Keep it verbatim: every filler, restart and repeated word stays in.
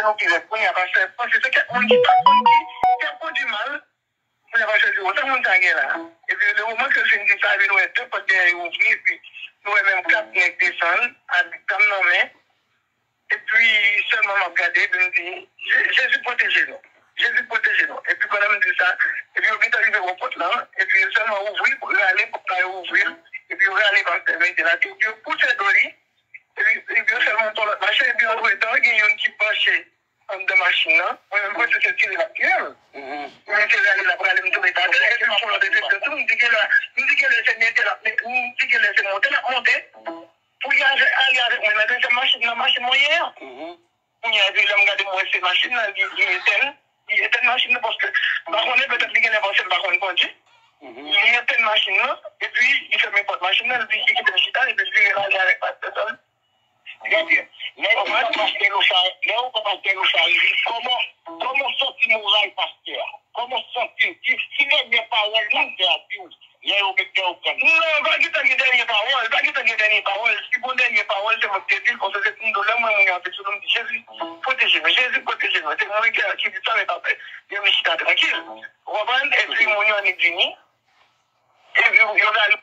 nou pi rèd. Kounye a, pastè panse se kèk moun ki pa konn ki, ki ap kondui mal. Kounye a, pastè di, "Bon, sa moun sa gen la?" Epi, le moman ke l fin di sa, epi nou wè de pòt dèyè yo ouvri, epi nou wè menm kat nèg desann, ak zam nan men. Epi, sèlman m ap gade, epi m di, "Je- Jezi pwoteje nou. Jezi pwoteje nou." Epi, pandan m di sa, epi yo gentan rive bò pòt lan, epi yo sèlman ouvri, rale pòt la, yo ouvri l, epi yo rale pastè Mendel la, epi yo pouse do li, epi, epi yo sèlman pran lòt machin, epi, antretan, gen youn ki panche anndan machin nan. Mwen menm, mwen panse se tire l ap tire l. Mwen te rale l ap rale, m tonbe atè, epi m pran lòt efektif tou, m di, "Genlè, m di, genlè se monte l ap, m di, genlè se monte l ap monte." Pou y ale avèk mwen nan dezyèm machin nan, machin mwen ye an. Kounye a, epi lè m gade, m wè se machin nan, li, li etèn. Li etèn machin nan, paske m pa konnen, petèt li genlè panse m pa konn kondui. Li etèn machin nan, epi li fèmen pòt machin nan, li, li kite m chita, epi li vire l ale avèk pastè Sòl. Trè byen. Lè ou pran pastè Lochard, lè ou pran pastè Lochard, kòman, kòman w santi moral pastè a? Kòman w santi l? Ki, ki dènye pawòl pastè a di w lè yo met, lè yo pran l? Non, pa gentan gen dènye pawòl, pa gentan gen dènye pawòl. Si gon dènye pawòl, se mwen ki te di l, paske se pou m di w, lè m wè moun yo ap sou nou, m di, "Jezi, pwoteje nou, Jezi, pwoteje nou." Se mwen ki, ki di sa, men pastè, yo vin chita trankil. Ou konprann? Epi moun yo annik vini. Epi yo, yo rale